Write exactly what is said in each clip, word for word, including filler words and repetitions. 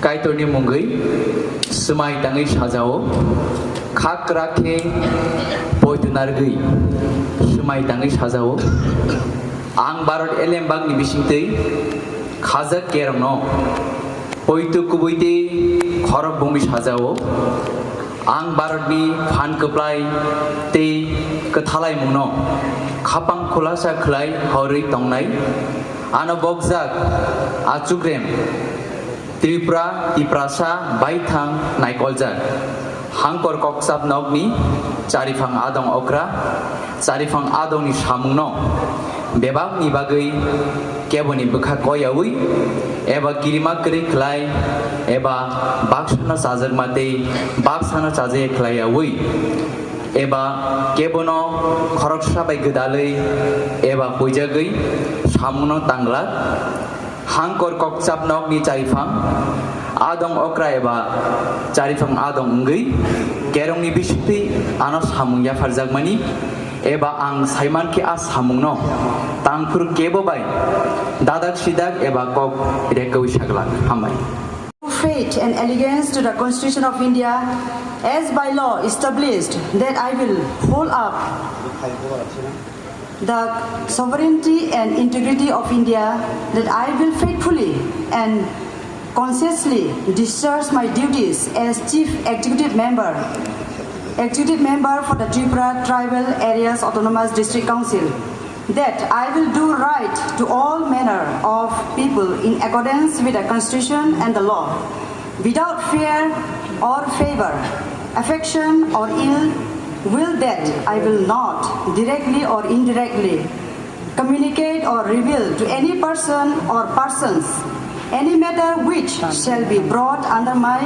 Kaitorni mungwi swmai tangwi sajao, kha kwrak khe poito narwgwi swmai tangwi sajao. Ang Bharat elembakni bisingtwi khajak kerongno poito kubui tei khorok bumwi sajao. Ang Bharatni phan kwplai tei kwthalaimungno khapang khulasa khlai horwi tongnai. Ano bokjak achukrem Tripura, Tiprasa, baithang naikoljak. Hangkor kokchap nokni chariphang adong okra, chariphang adongni samungno bebakni bagwi keboni bwkha koyaui eba kirima kwrwi khlai eba baksano chajakma tei baksano chajakya khlaiyaui eba kebono khoroksa bai gwdalwi eba huijagwi samungno tanglak. Hangkor kokchap nokni chariphang adong okra eba chariphang adong wngwi kerongni bisingtwi ano samung yapharjakmani eba ang saimankhe a samungno tangphuru kebo bai dadak sidak eba kok rekwi saglak. Hambai. Faith and allegiance to the Constitution of India as by law established, that I will hold up the sovereignty and integrity of India, that I will faithfully and conscientiously discharge my duties as Chief Executive Member, Executive Member for the Tripura Tribal Areas Autonomous District Council, that I will do right to all manner of people in accordance with the Constitution and the law, without fear or favor, affection or ill will, that I will not directly or indirectly communicate or reveal to any person or persons any matter which shall be brought under my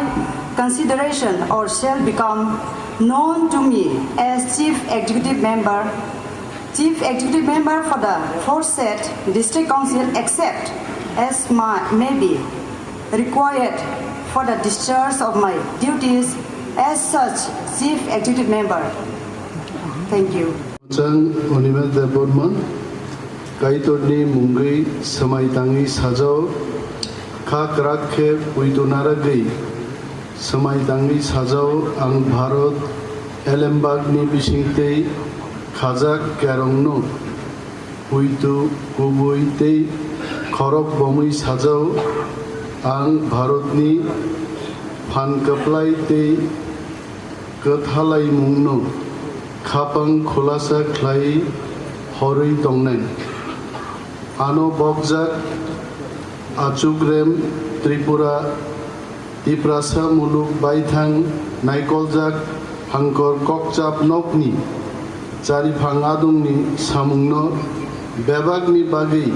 consideration or shall become known to me as Chief Executive Member, Chief Executive Member for the aforesaid District Council, except as my, may be required for the discharge of my duties as such Chief Executive Member. Thank you. Chang Animesh Debbarma, Kaitorni mungwi swmai tangwi sajao, kha kwrak khe poito narwgwi swmai tangwi sajao, ang Bharat elembakni bisingtwi khajak kerongno poito kubui tei khorok bomwi sajao, ang Bharatni phan kwplai tei kwthalaimungno khapang khulasa khlai horwi tongnai. Ano bokjak achukrem Tripura, Tiprasa muluk baithang naikoljak hangkor kokchap nokni chariphang adongni samungno bebakni bagwi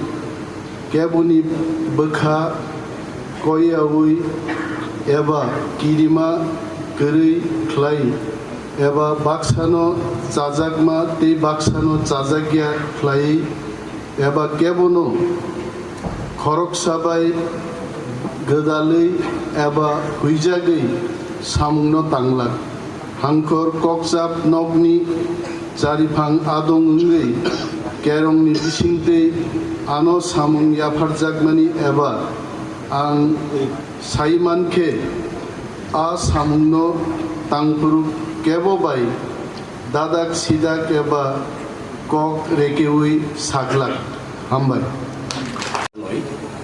keboni bwkha koiyaui eba kirima kwrwi khlai eba baksano chajakma tei baksano chajakya khlai eba kebono khoroksa bai gwdalwi eba huijagwi samungno tanglak. Hangkor kokchap nokni chariphang adong wngwi kerongni bisingtwi ano samung yapharjakmani eba ang saimankhe a samungno tangphuru kebo bai dadak sidak eba kok rekeui saklak. Hambai.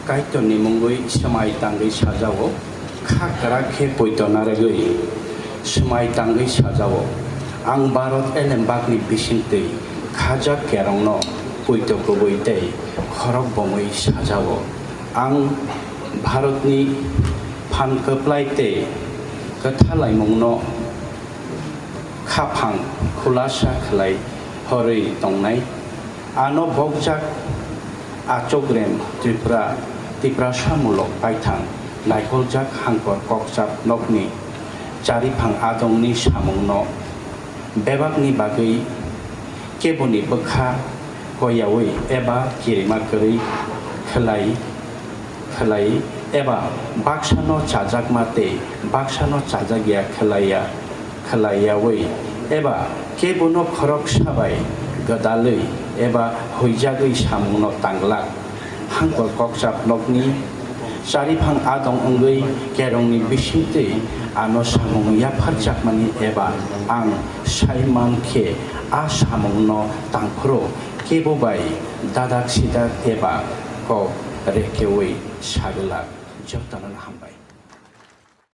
Kaitorni mungwi swmai tangwi sajao, kha kwrak khe poito narwgwi swmai tangwi sajao. Ang Bharat elembakni bisingtwi khajak kerongno poito kubui tei khorok bomwi sajao. Ang Bharatni phan kwplai tei kwthalaimungno khaphang khulasa khlai horwi tongnai. Ano bokjak achokrem Tripura, Tiprasa mulok paithang naikoljak hangkor kokchap nokni chariphang adongni samungno bebakni bagwi keboni bwkha koiyaui eba kirima kwrwi khlai khlai eba baksano chajakma tei baksano chajakya khlaiya khlaiyaui eba kebono khoroksa bai gwdalwi eba huijagwi samungno tanglak. Hangkor kokchap nokni Chariphang adong wngwi kerongni bisingtwi ano samung yapharjakmani eba ang saiman khe a samungno tangphuru kebo bai dadak sidak eba kok rekeui sagwlak. Jotono hambai.